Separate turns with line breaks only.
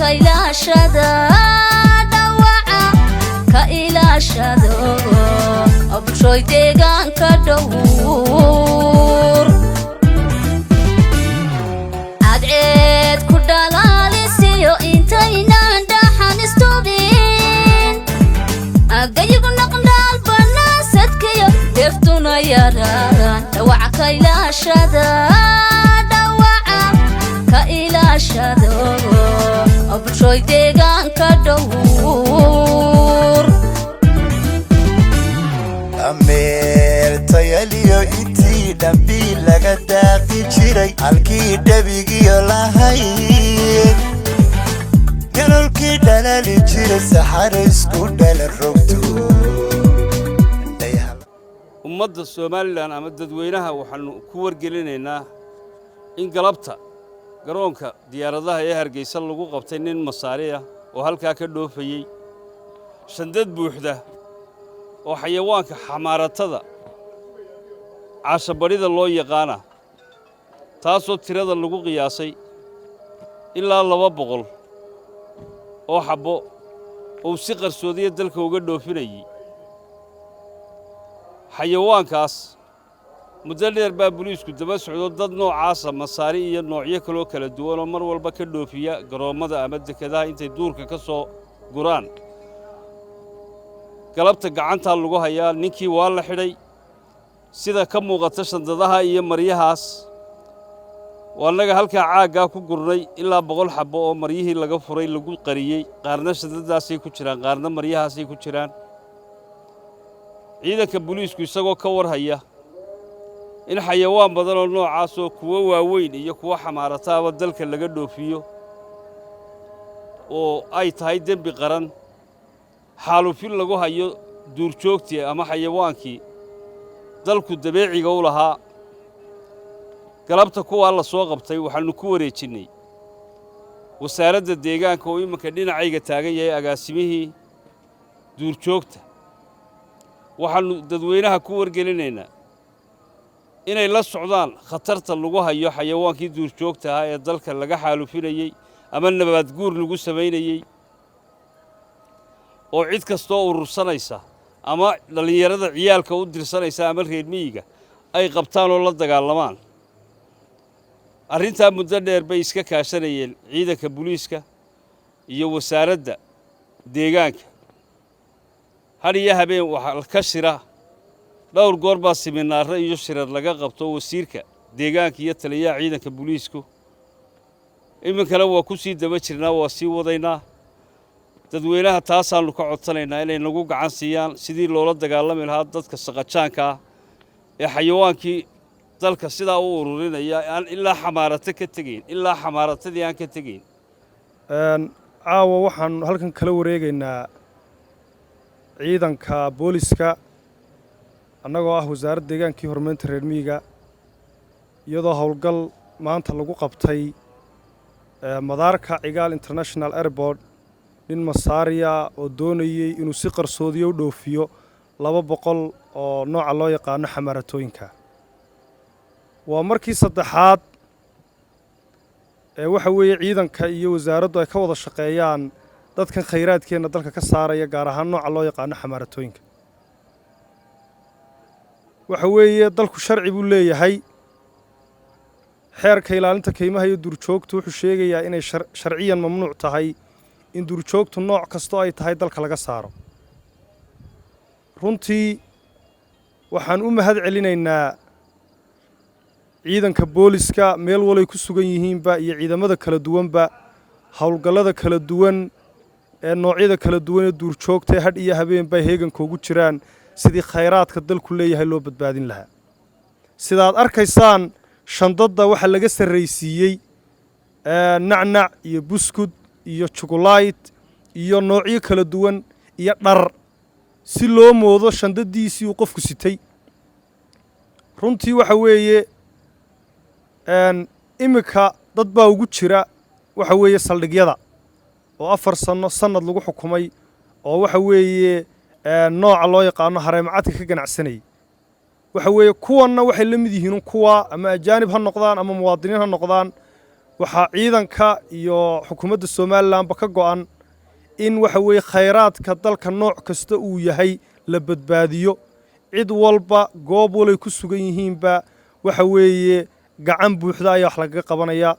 Ka ilaashada dhawaca, ka ilaashado bulshooy, deegaanka dhowr. Cadceed ku dhalaalisiyo intaynaan dhaxan istubin, agayigu naqdhaal banaasadkayo deeftuna yaraan. Dhawaca ka ilaashada, dhawaca ka ilaashado bulshooy, deegaanka dhowr.
Meel tayaliyo intii dhambii laga daaqi jiray, halkii dhabigiyo lahayd, galolkii dhalali jiray, saxaro isku dhala rogto.
Ummadda Somaliland ama dadweynaha waxaannu ku wargelinaynaa in galabta garoonka diyaaradaha ee Hargeysa lagu qabtay nin Masaari ah oo halkaa ka dhoofayey shandad buuxda oo xayawaanka xamaaratada caashabadhida loo yaqaana, taasoo tirada lagu qiyaasay ilaa 200 oo xabbo uu si qarsoodiya dalka uga dhoofinayey. Xayawaankaas muddo dheer baa buliisku daba socdo. Dad noocaasa, Masaari iyo noocyo kaloo kala duwan oo mar walba ka dhoofiya garoommada ama dekedaha intay duurka ka soo guraan, galabta gacantaa lagu hayaa. Ninkii waa la xidhay. Sida ka muuqata shandadaha iyo maryahaas, waa annaga halkaa caaggaa ku gurnay ilaa 100 xabbo oo maryihii laga furay lagu qariyey. Qaarna shandadaasay ku jiraan, qaarna maryahaasay ku jiraan. Ciidanka buliisku isagoo ka war haya in xayawaan badan oo noocaasoo kuwo waaweyn iyo kuwo xamaarataaba dalka laga dhoofiyo oo ay tahay dembi qaran, xaalufin lagu hayo duurjoogtii ama xayawaankii dalku dabeeciga u lahaa, galabta kuwaa la soo qabtay waxaannu ku wareejinnay Wasaaradda Deegaanka, oo iminka dhinacayga taagan yahay agaasimihii duurjoogta. Waxaannu dadweynaha ku wargelinaynaa inay la socdaan khatarta lagu hayo xayawaankii duurjoogta ahaa ee dalka laga xaalufinayey ama nabaadguur lagu samaynayey, oo cid kastoo urursanaysa ama dhallinyarada ciyaalka u dirsanaysa ama reer miyiga ay qabtaan oo la dagaalamaan. Arrintaa muddo dheer bay iska kaashanayeen ciidanka buliiska iyo Wasaaradda Deegaanka. Had iyo habeen waxaa ka shira, dhowr goor baa siminaarro iyo shirar laga qabto wasiirka deegaanka iyo taliyaha ciidanka buliisku. Iminkana waa ku sii daba jirnaa, waa sii wadaynaa. Dadweynaha taasaannu ka codsanaynaa inay nagu gacan siiyaan sidii loola dagaalami lahaa dadka saqajaanka ah ee xayawaankii dalka sidaa u ururinaya, aan ilaa xamaarato ka tegayn, ilaa xamaaratadii aan ka tegayn.
Caawa waxaanu halkan kala wareegaynaa ciidanka booliska, annagoo ah Wasaaradda Deegaankii Horumarinta Reer Miyiga, iyadoo howlgal maanta lagu qabtay madaarka Cigaal International Airport nin Masaariya oo doonayey inuu si qarsoodiyo u dhoofiyo 200 oo nooca loo yaqaano xamaaratooyinka. Waa markii saddexaad ee waxa weeye ciidanka iyo wasaaraddu ay ka wada shaqeeyaan dadkan khayraadkeenna dalka ka saaraya, gaar ahaan nooca loo yaqaano xamaaratooyinka. Waxa weeye dalku sharci buu leeyahay. Xeerka ilaalinta kaymaha iyo duurjoogtu wuxuu sheegayaa inay sharciyan mamnuuc tahay in duurjoogtu nooc kastoo ay tahay dalka laga saaro. Runtii waxaan u mahad celinaynaa ciidanka booliska meel walay ku sugan yihiinba iyo ciidamada kala duwanba, howlgallada kala duwan ee noocyada kala duwan ee duurjoogta ee hadh iyo habeenba heeganka ugu jiraan sidii khayraadka dalku leeyahay loo badbaadin lahaa. Sidaad arkaysaan, shandadda waxaa laga sarraysiiyey nacnac iyo buskud iyo jugulayt iyo noocyo kala duwan iyo dhar, si loo moodo shandadiisii uu qofku sitay. Runtii waxa weeye iminka dad baa ugu jira, waxa weeye, saldhigyada oo 4 sanno, sannad lagu xukumay, oo waxa weeye nooca loo yaqaano hareemacadka ka ganacsanayay. Waxa weeye kuwanna waxay la mid yihiin kuwa, ama ajaanib ha noqdaan ama muwaadiniin ha noqdaan. Waxaa ciidanka iyo xukuumadda Somalilanba ka go'an in waxa weeye khayraadka dalka nooc kasta uu yahay la badbaadiyo. Cid walba goob walay ku sugan yihiinba waxa weeye gacan buuxda ayaa wax lagaga qabanayaa.